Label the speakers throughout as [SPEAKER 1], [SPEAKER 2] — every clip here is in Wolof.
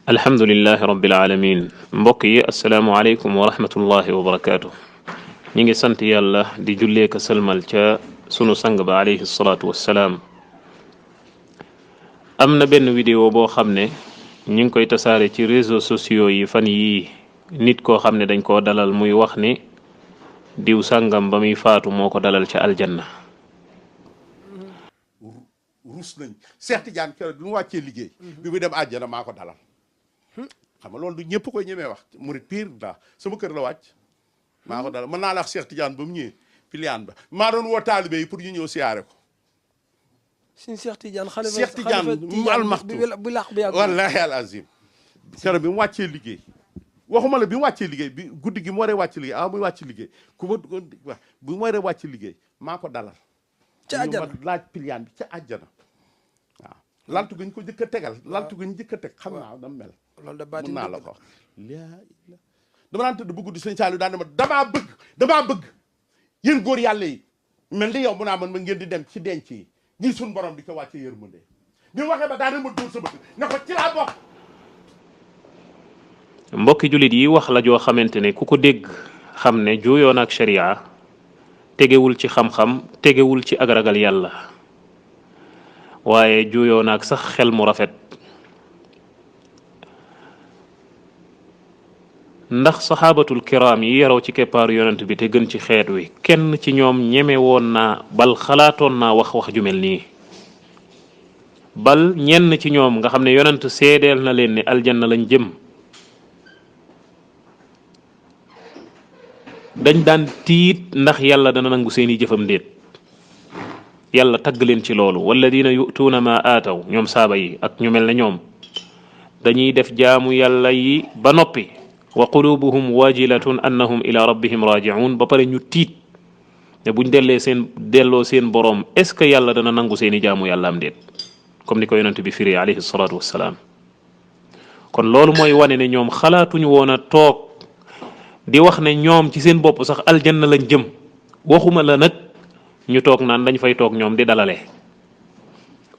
[SPEAKER 1] alhamdulillahi rabbil alamin mbokk yi asalaamualeykum wa rahmatullahi wa barakaatu. ñi ngi sant yàlla di jullee ka sëlmal ca sunu sang ba alayhi salaatu wassalaam. am na benn vidéo boo xam ne ñi ngi koy tasaare ci réseaux sociaux yi fan yii nit koo xam ne dañ koo dalal muy wax ni diw sàngam ba muy faatu moo ko dalal ca aljanna.
[SPEAKER 2] rus nañ Cheikh Tidiane keroog bi mu wàccee liggéey bi mu dem àjjana maa ko dalal xam nga loolu du ñëpp koy ñemee wax murit pire daa sama kër la wàcc maa ko dalal mën naa la wax Cheikh Tidiane ba mu ñëwee piliyaan ba maa doon woo taalibe yi pour ñu ñëw siyaare ko
[SPEAKER 3] suñu Cheikh Tidiane
[SPEAKER 2] Cheikh Tidiane mu almaxtu
[SPEAKER 3] bu làq bu yàgg
[SPEAKER 2] wallaahi al azim keroog bi mu wàccee liggéey waxuma la bi mu wàccee liggéey bi guddi gi mu waree wàcc liggéey muy wàcc liggéey ku ma wax bi mu waree wàcc liggéey maa ko dalal
[SPEAKER 3] ca àjjana
[SPEAKER 2] ma laaj piliyaan bi ca àjjana waaw laltu gañ ko jëkk a tegal laltu gañ jëkk a teg xam naa dama mel
[SPEAKER 3] loolu da baati
[SPEAKER 2] mën naa la ko wax dama daan tëdd bu guddi sëñ Saliou daan ne ma damaa bëgg yéen góor yàlla yi mel ni yow mun naa man ma ngeen di dem ci denc yi ngir suñ borom di ko wàcce yërmande bi mu waxee ba daana ma dóor sa bëgg ne ko ci laa bokk.
[SPEAKER 1] mbokki jullit yi wax la joo xamante ne ku ko dégg xam ne juuyoon ak sharia tegewul ci xam-xam tegewul ci ak ragal yàlla waaye juuyoon ak sax xel mu rafet. ndax saxaabatul kiraam yi yaraw ci keppaaru yonent bi te gën ci xeet wi kenn ci ñoom ñeme woon naa bal xalaatoon naa wax ju mel nii bal ñenn ci ñoom nga xam ne yonent seedeel na leen ne aljanna lañ jëm dañ daan tiit ndax yàlla dana nangu seeni jëfam déet yàlla tagg leen ci loolu walladina yu'tuuna ma aataw ñoom saaba yi ak ñu mel ne ñoom dañuy def jaamu yàlla yi ba noppi wa qulubuhum wajilatun annahum ila rabbihim raji'un ba pare ñu tiit ne buñ delloo seen boroom est ce que yàlla dana nangu seeni jaamu yàlla am déet comme ni ko yonent bi firi alayhi salatu wassalaam. kon loolu mooy wane ne ñoom xalaatuñu woon a toog di wax ne ñoom ci seen bopp sax aljanna lañ jëm waxuma la nag ñu toog naan dañ fay toog ñoom di dalale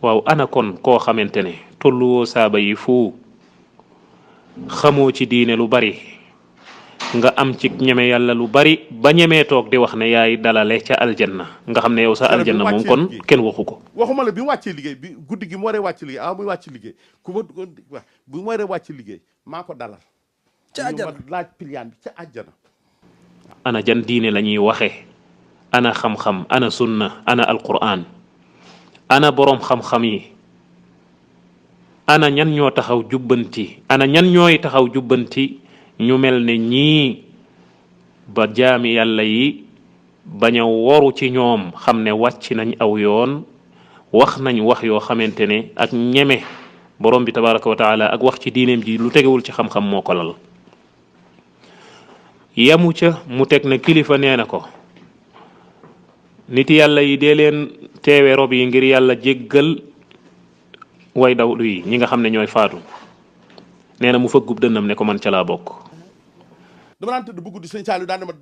[SPEAKER 1] waaw ana kon koo xamante ne tolluwoo saaba yi fu xamoo ci diine lu bari nga am ci ñeme yàlla lu bari ba ñemee toog di wax ne yaay dalale ca aljanna nga xam ne yow sa aljanna moom kon kenn waxu ko.
[SPEAKER 2] waxuma la bi mu wàccee liggéey bi guddi gi mu waree wàcc liggéey muy wàcc liggéey ku ma wax bi mu waree wàcc liggéey maa ko dalal
[SPEAKER 3] ca àjjana
[SPEAKER 2] ma laaj piliyaan bi ca àjjana.
[SPEAKER 1] ana jan diine la ñuy waxe ana xam-xam ana sunna ana alquran ana boroom xam-xam yi ana ñan ñoo taxaw jubbanti ana ñan ñooy taxaw jubbanti ñu mel ne ñii ba jaami yàlla yi bañ a woru ci ñoom xam ne wàcc nañ aw yoon wax nañ wax yoo xamante ne ak ñeme borom bi tabaraka wa taala ak wax ci diineem ji lu tegewul ci xam-xam moo ko lal. yamu ca mu teg na kilifa nee na ko nit yàlla yi dee leen teewe rob yi ngir yàlla jéggal way dawlu yi ñi nga xam ne ñooy faatu nee na mu fëggub dënnam ne ko man ca laa bokk.
[SPEAKER 2] dama daan tëdd bu guddi sëñ Saliou daan ne ma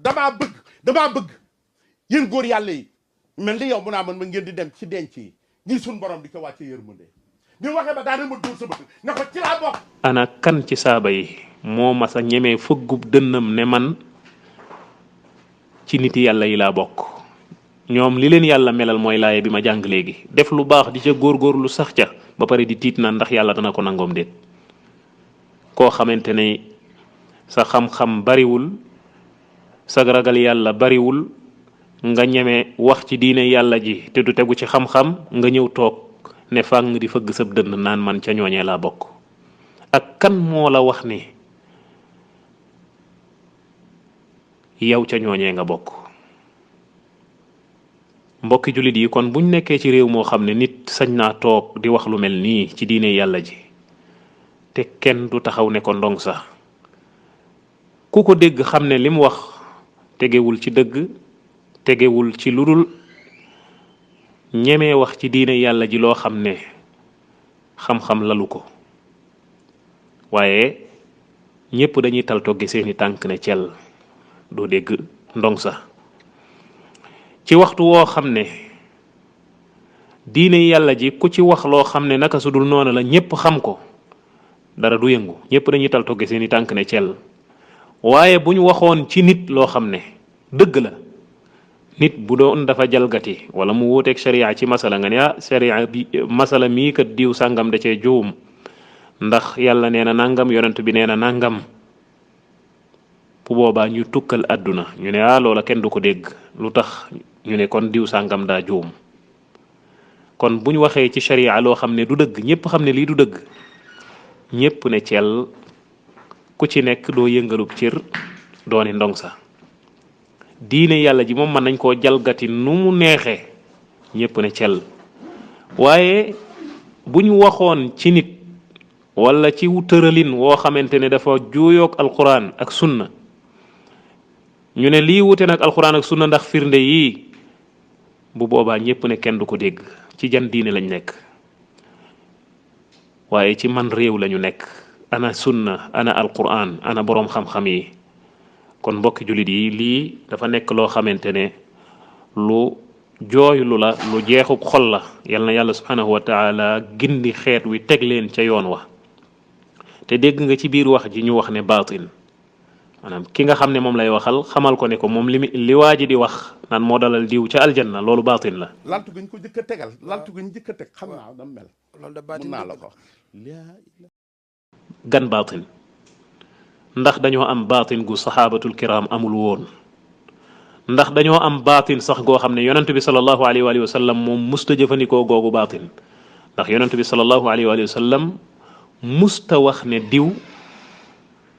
[SPEAKER 2] damaa bëgg yéen góor yàlla yi mel ni yow mun naa man ma ngeen di dem ci denc yi ngir suñ borom di ko wàcce yërmande bi mu waxee ba daana ma dóor sa bëgg ne ko ci laa bokk.
[SPEAKER 1] ana kan ci saaba yi moo masa ñemee fëggub dënnam ne man ci niti yàlla yi laa bokk. ñoom li leen yàlla melal mooy laaye bi ma jàng léegi def lu baax di ca góorgóorlu sax ca ba pare di tiit na ndax yàlla dana ko nangoom déet. koo xamante ne sa xam-xam bariwul sa ragal yàlla bariwul nga ñeme wax ci diine yàlla ji te du tegu ci xam-xam nga ñëw toog ne fàng di fëgg sab dënn naan man ca ñooñee laa bokk. ak kan moo la wax ne yow ca ñooñee nga bokk. mbokki jullit yi kon buñ nekkee ci réew moo xam ne nit sañ naa toog di wax lu mel nii ci diine yàlla ji te kenn du taxaw ne ko ndong sax ku ko dégg xam ne li mu wax tegewul ci dëgg tegewul ci lu dul ñemee wax ci diine yàlla ji loo xam ne xam-xam lalu ko waaye ñépp dañuy tal togge seeni tànk ne cell doo dégg ndong sax ci waxtu woo xam ne diine yàlla ji ku ci wax loo xam ne naka su dul noonu la ñépp xam ko dara du yëngu ñëpp dañuy tal togge seeni tànk ne cell waaye bu ñu waxoon ci nit loo xam ne dëgg la nit bu doon dafa jalgati wala mu wuuteeg sharia ci masala nga ne ah sharia bi masala mii kat diw sàngam da cee juum ndax yàlla nee na nangam yonent bi nee na nangam bu boobaa ñu tukkal àdduna ñu ne ah loola kenn du ko dégg lu tax ñu ne kon diw sàngam daa juum kon bu ñu waxee ci sharia loo xam ne du dëgg ñëpp xam ne lii du dëgg ñëpp ne ceel ku ci nekk doo yëngalub cër dooni ndong sa diine yàlla ji moom mën nañ koo jalgati nu mu neexee ñëpp ne cell waaye bu ñu waxoon ci nit wala ci tëralin woo xamante ne dafa juuyoog alquran ak sunna ñu ne lii wute nag alquran ak sunna ndax firnde yii bu boobaa ñëpp ne kenn du ko dégg ci jan diine lañ nekk waaye ci man réew lañu nekk ana sunna ana alquran ana boroom xam-xam yi kon mbokki jullit yi lii dafa nekk loo xamante ne lu jooylu la lu jeexub xol la yal na yàlla subhanahu wa taala gindi xeet wi teg leen ca yoon wa te dégg nga ci biir wax ji ñu wax ne baatin maanaam ki nga xam ne moom lay waxal xamal ko ne ko moom li waa ji di wax naan moo dalal diw ca aljanna loolu baatin la
[SPEAKER 2] laltu guñ ko jëkk a tegal laltu guñ jëkk a teg xam naa dam mel
[SPEAKER 3] loolu da baatin
[SPEAKER 2] mën naa la ko
[SPEAKER 1] gan baatin ndax dañoo am baatin gu saxaabatul kiram amul woon ndax dañoo am baatin sax goo xam ne yonent bi sallallahu alayhi wa sallam moom musta jëfandikoo googu baatin ndax yonent bi sallallahu alayhi wa sallam musta wax ne diw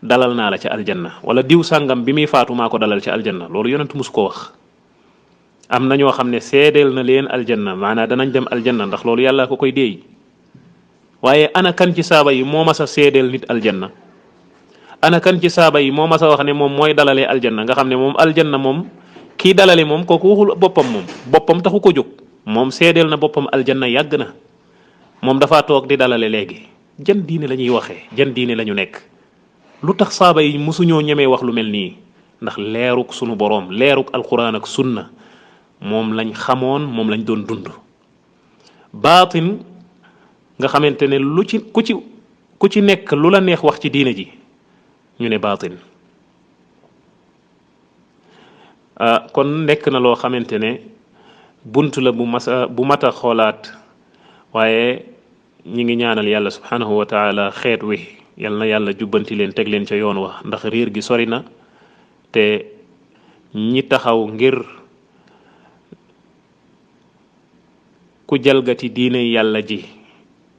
[SPEAKER 1] dalal naa la ca aljanna wala diw sàngam bi muy faatu maa ko dalal ca aljanna loolu yonent mus ko wax am na ñoo xam ne seedeel na leen aljanna maanaam danañ dem aljanna ndax loolu yàlla ko koy déey waaye ana kan ci saaba yi moo mas a seedeel nit aljanna ana kan ci saaba yi moo mas a wax ne moom mooy dalalee aljanna nga xam ne moom aljanna moom kii dalale moom kooku waxul boppam moom boppam taxu ko jóg moom seedeel na boppam aljanna yàgg na moom dafa toog di dalale léegi jan diine la ñuy waxee jan diine la ñu nekk lu tax saaba yi mosuñoo ñemee wax lu mel nii ndax leeruk sunu boroom leeruk alquran ak sunna moom lañ xamoon moom lañ doon dund baatin nga xamante ne lu ci ku ci nekk lu la neex wax ci diine ji ñu ne baatin kon nekk na loo xamante ne bunt la bu mata xoolaat waaye ñi ngi ñaanal yàlla subhanahu wa taala xeet wi yal na yàlla jubbanti leen teg leen ca yoon wa ndax réer gi sori na te ñi taxaw ngir ku jalgati diine yàlla ji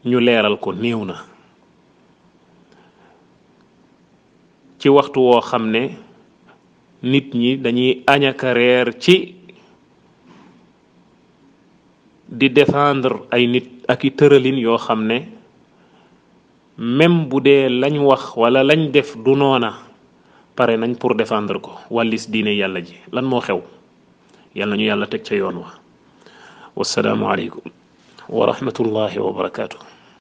[SPEAKER 1] ñu leeral ko néew na ci waxtu woo xam ne nit ñi dañuy añaka reer ci di défendre ay nit ak i tëralin yoo xam ne même bu dee lañ wax wala lañ def du noona pare nañ pour défendre ko wàllis diine yàlla ji lan moo xew yàlla ñu yàlla teg ca yoon wa wassalaamu aleykum wa rahmatullahi wa barakaatu